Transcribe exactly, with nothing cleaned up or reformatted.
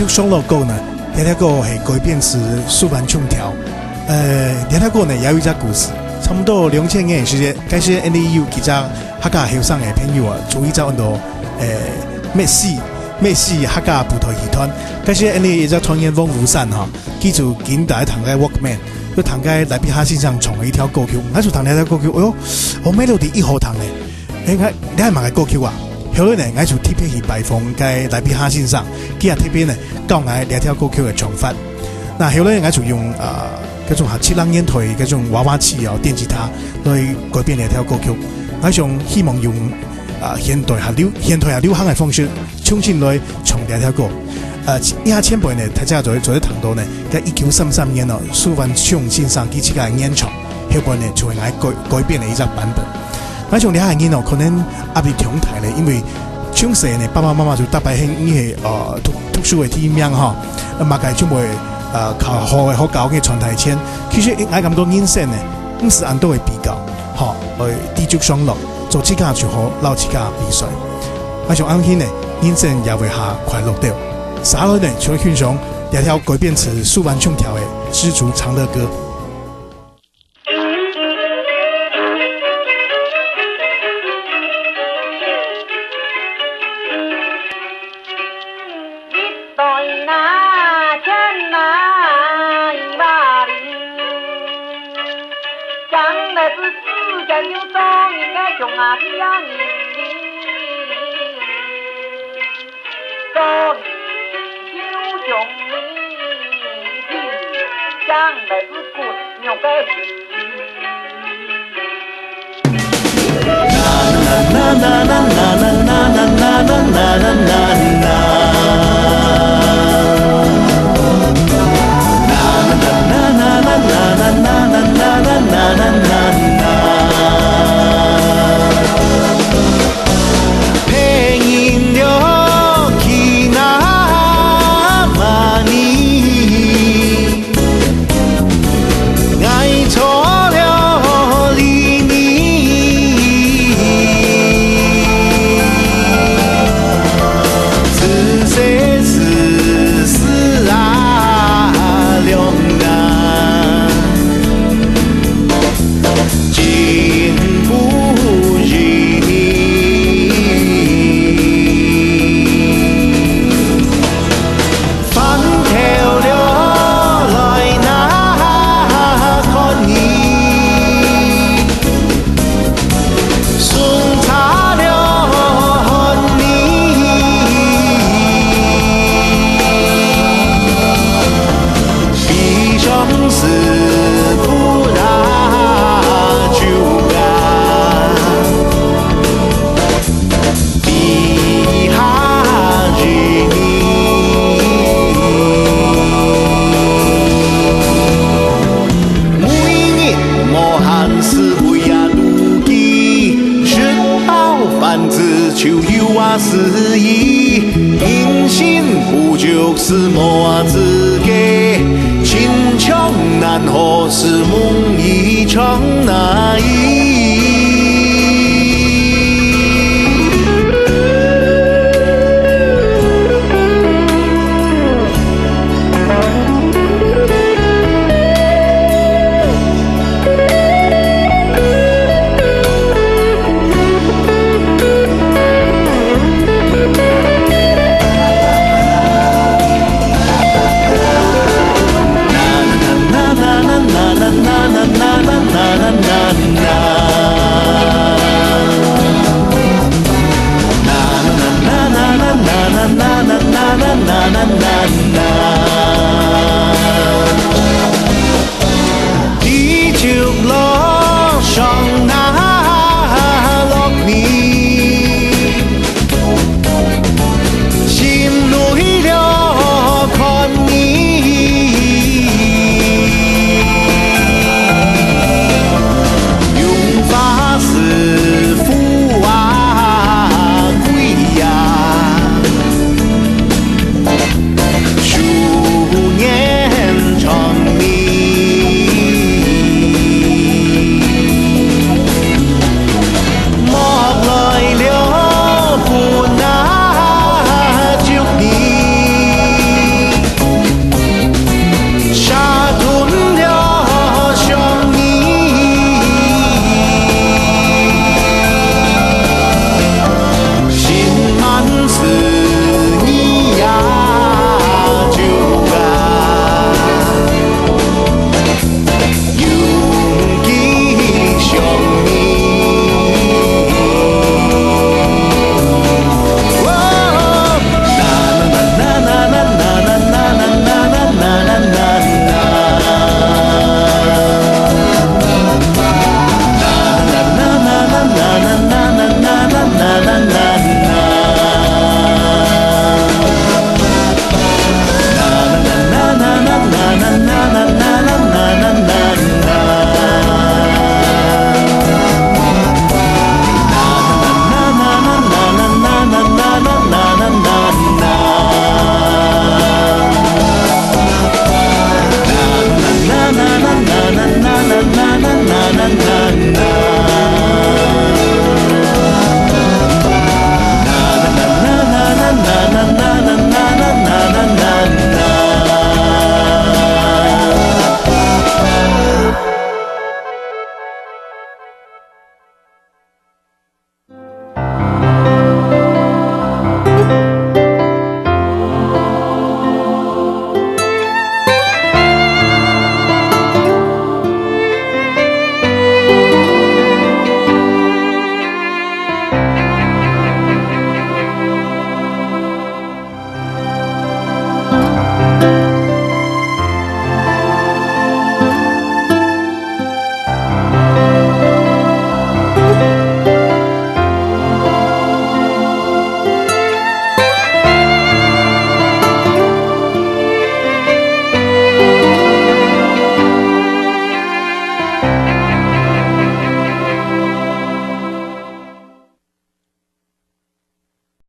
上路歌呢，這條歌係改編自蘇萬松條。呃，這條歌呢，也有一隻故事。差毋多兩千年个時節，該時𠊎俚有幾隻客家後生个朋友啊，組一隻安到，呃，滅世，滅世客家布袋戲團。該時𠊎俚一隻團員黃武山吼，佢就緊帶聽个Walkman，就聽个賴碧霞先生唱个一條歌曲。𠊎就聽這條歌曲，哎喲，哦，melody異好聽呢。 欸，𠊎，這係麼个歌曲啊？後來呢，𠊎就特別去拜訪該賴碧霞先生，佢也特別呢教𠊎這條歌曲个唱法。那後來𠊎就用，呃，該種哈七零年代該種娃娃機哦，電吉他來改編這條歌曲。𠊎想希望用，呃，現代哈流，現代哈流行个方式重新來唱這條歌。呃，以下前輩呢，大家就會，就會聽到呢，該一九三三年哦，蘇萬松先生佢自家个原唱，後背呢就係𠊎改，改編个一隻版本。 𠊎想這下人哦，可能壓力當大咧，因為從細呢，爸爸媽媽就逐擺喊你係，呃，讀，讀書个第一名吼，啊，麼个就會，呃，考好个學校个賺大錢。其實𠊎感覺人生呢，毋使恁多个比較，吼，愛知足常樂，做自家就好，摎自家比賽。𠊎想恁樣呢，人生也會較快樂兜。接下來呢，就會欣賞這條改編自蘇萬松條个《知足常樂歌》。